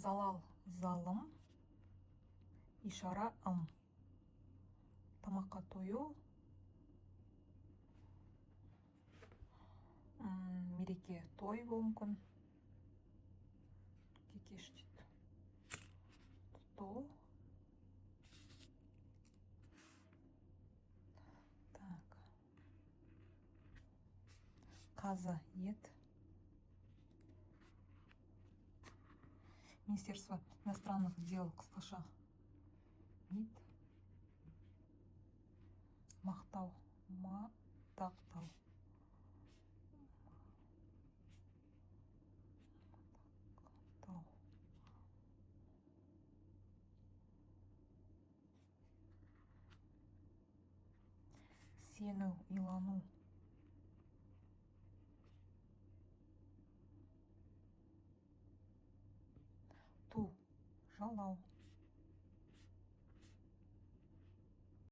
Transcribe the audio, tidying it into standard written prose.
Залал, залым. Ишара, ым. Тамаққа тою. Мереке, той болуы мүмкін. Кекеш дейді. Тұту. Так. Қазы, ет. Министерство иностранных дел, қысқаша. МИД. Мақтау, мадақтау. Мадақтау. Сену, илану. Ту, жалау.